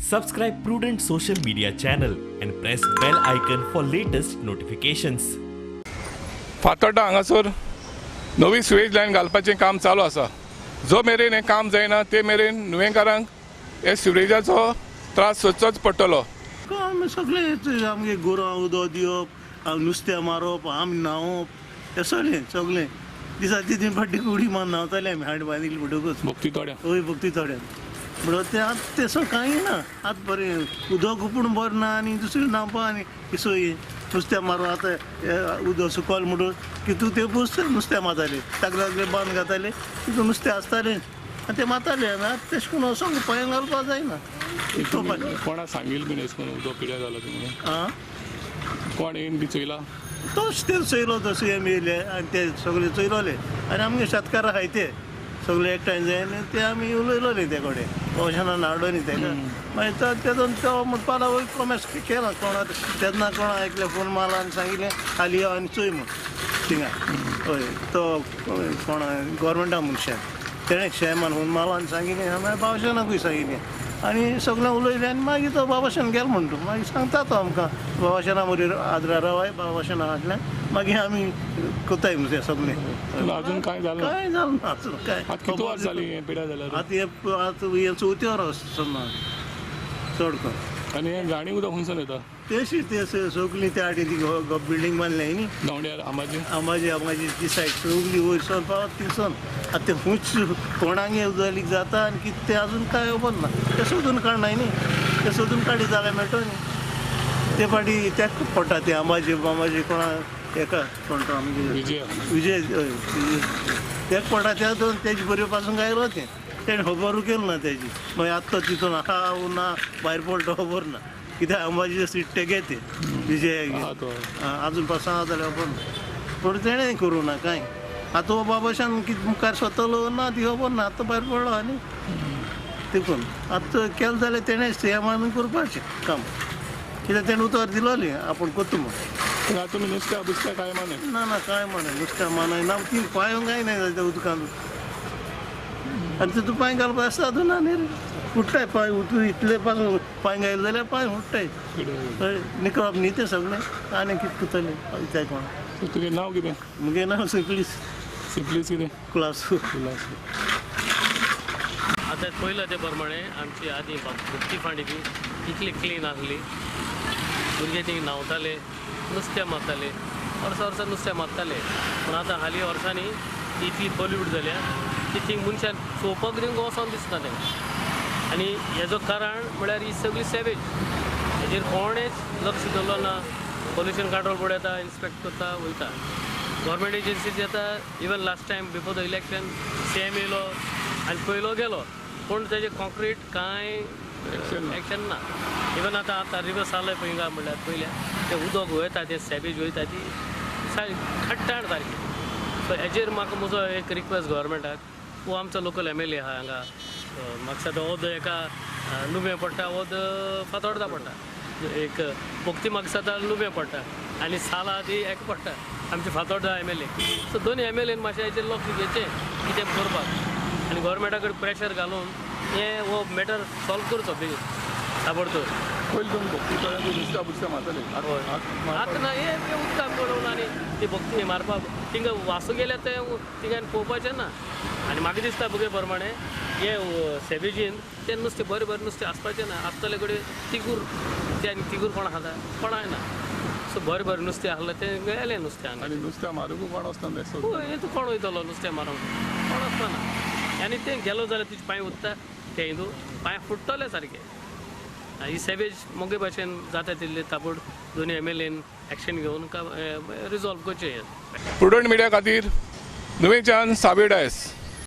Subscribe Prudent social media channel and press bell icon for latest notifications. Fatorda हांगासर नवी sewage line घालपाचें काम चालू आसा. जो मेरेन हें काम जायना ते मेरेन नुवेंकारांक हे सिवरेजाचो त्रास सोंसचोच पडटलो. आमी सगळें आमगे गोरवां उदक दिवप, नुस्तें मारप, आमी न्हांवप, हें सगळें सगळें दिसा तीन फावटी उडी मारून न्हांवताले आमी हांड बांदिल्ली म्हणटकूच. भक्ती तोड्या हय, भक्ती तोड्यान म्हणटा तें आतां तें सगळें कांय ना. आतां बरें उदक पूण बरें ना आनी दुसरें न्हांवपा आनी सोय नुस्तें मारून आतां उदक सुकल म्हणून की तूं ते पोस नुस्तें मारताले, ताका लागले बांद घाताले, तितून नुस्तें आसतालें आनी तें मारताले. आनी आतां तेश करून वचोंक पांय घालपा जायना. कोणा सांगील बीन अशें करून उदक पिड्यार जाला तुमी? आं, कोण येवन बी चोयला? तोच ते चोयलो, तसो एम येयले आनी ते सगळे चोयलोले आनी आमगे शेतकार आहाय ते सगळे एकठांय जाय आनी ते आमी उलयलोले ते कडेन भोवशनान हाडलो न्ही तेका. मागीर तो तेतून तो म्हणपा लागलो कॉमेस केला कोणा तेन्ना कोणा एकले फोन मारला आनी सांगिल्लें खाली यो आनी चोय म्हूण थिंगा. हय, तो कोणा गोवोरमेंटा मनशान तेणें शेमान फोन मारलो आनी सांगिल्लें, मागीर बाबाशनाकूय सांगिल्लें आनी सगळें उलयलें आनी मागीर तो बाबाशन गेलो म्हणटा. मागीर सांगता तो आमकां बाबाशना बरी आदरा रावाय बाबाशना हाडलें, मागीर आमी कोताय तें सगळें. अजून कांय जालें ना? कांय जालें ना अजून कांय. आतां कितू वर्स जालीं हें पिड्यार जाल्यार? आतां हें आतां हें चवथी वर्स समज चड करून. आनी हें घाणी उदक खंयसून येता? तेशी ते सगळीं त्या आटी ती बिल्डींग बांदल्या न्ही गांवड्यार आंबाजी आंबाजी आंबाजी ती सायड सगळी वयर सर पावत थिंगसून. आतां तें खूंच कोणाक उदक जाता आनी कितें तें अजून कांय खबर ना. तें सोदून काडनाय न्ही, तें सोदून काडीत जाल्यार मेळटो न्ही. ते फाटी तेक पडटा तें आंबाजी आंबाजी कोणा एका कोण तो आमगे विजय विजय तेक पडटा त्या दोन तेजे बरे पासून गायलो तें तेणें खबरूय केली ना तेजी. मागीर आतां तो तितून आहा ना भायर पडटा खबर ना, कित्याक आंबाजी सीट ते तें विजयाक अजून पासून आहा जाल्यार खबर ना. पूण तेणें करूं ना कांय. आतां हो बाबाशान कितें मुखार सोदतलो ना ती खबर ना. आतां भायर पडलो आनी देखून आतां केलें जाल्यार तेणें सीएमान करपाचें काम, कित्याक तेणें उतर दिलोलें आपूण करता म्हूण. आतां तुमी नुस्त्या बुस्त्या कांय मानय ना? ना कांय मानय नुस्त्या मानय ना. ती पांय कांय ना त्या उदकान आनी तितून पांय घालपा आसता अजून ना न्ही, फुट्टाय पांय. उदक इतले पासून पांय घायले जाल्यार पांय फुट्टाय, निकळप न्ही तें सगळें. आनी कितें करतलें तें कोण. तुगें नांव कितें? मुगे नांव सिंपलीस. सिंपलीस कितें? कुलासू. कुलासू. आतां पयलें ते प्रमाणे आमची आदी भक्ती फांडी बी इतली क्लीन आसली, भुरगे थिंग न्हांवताले, नुस्तें मारताले, वर्सां वर्सां नुस्तें मारताले. पूण आतां हालीं वर्सांनी इतली पोल्यूट जाल्या की थिंग मनशान चोवपाक थिंग वचोन दिसना तेंकां. आनी हेजो कारण म्हळ्यार ही सगळी सॅवेज, हेजेर कोणेच लक्ष दवरलो ना. पोल्युशन कंट्रोल बोर्ड येता, इन्स्पेक्ट करता, वयता. गव्हर्मेंट एजन्सीज येता. Even last time before the election same येयलो आनी पयलो गेलो, पूण तेजें कॉन्क्रीट कांय एक्शन ना. इवन आतां आतां रिवर सालय पळय हिंगा म्हणल्यार पयल्या तें उदक वयता, तें सॅवेज वयता ती खट्टाण सारकी. सो हेजेर म्हाका म्हजो एक रिक्वेस्ट गव्हर्मेंटाक, वो आमचो लोकल एम एल ए आहा हांगा म्हापसा, तो ओद एका नुवें पडटा, ओद फातोर्डा पडटा, एक भक्ती म्हापसा नुवें पडटा आनी साला ती एक पडटा आमची Fatorda M L A. So दोनूय एम एल एन मातशें हेचेर लक्ष घेवचें कितें करपाक आनी गव्हर्मेंटा कडेन प्रेशर घालून हें हो मॅटर सॉल्व करचो बेगीन ताबडतोब. पयलीं तुमी भक्ती तळ्यान नुस्त्या बुस्त्या मारताले? आतां ना, हें उदकाक पडून आनी ती भक्ती मारपाक थिंगा वासू गेल्यार तें थिंगा पळोवपाचें ना. आनी म्हाका दिसता भुरगे प्रमाणे हे सॅवेजीन तें नुस्तें बरें बरें नुस्तें आसपाचें ना. आसतले कडेन तिगूर तें आनी तिगूर कोण खाता कोणाय ना. सो बरें बरें नुस्तें आसलें तें गेलें नुस्तें आनी नुस्त्या मारूंक कोण वचना. हय, तूं कोण वयतलो नुस्तें मारूंक? कोण वचना. आनी तें गेलो जाल्यार तुजे पांय उत्ता ते हिंदू पांय फुट्टले सारके. ही सॅवेज मोगे भाशेन जाता तितले ताबड दोनूय एम एल एन एक्शन घेवन रिजॉल्व करचें. प्रुडंट मिडिया खातीर नुवेंच्यान साबे डायस.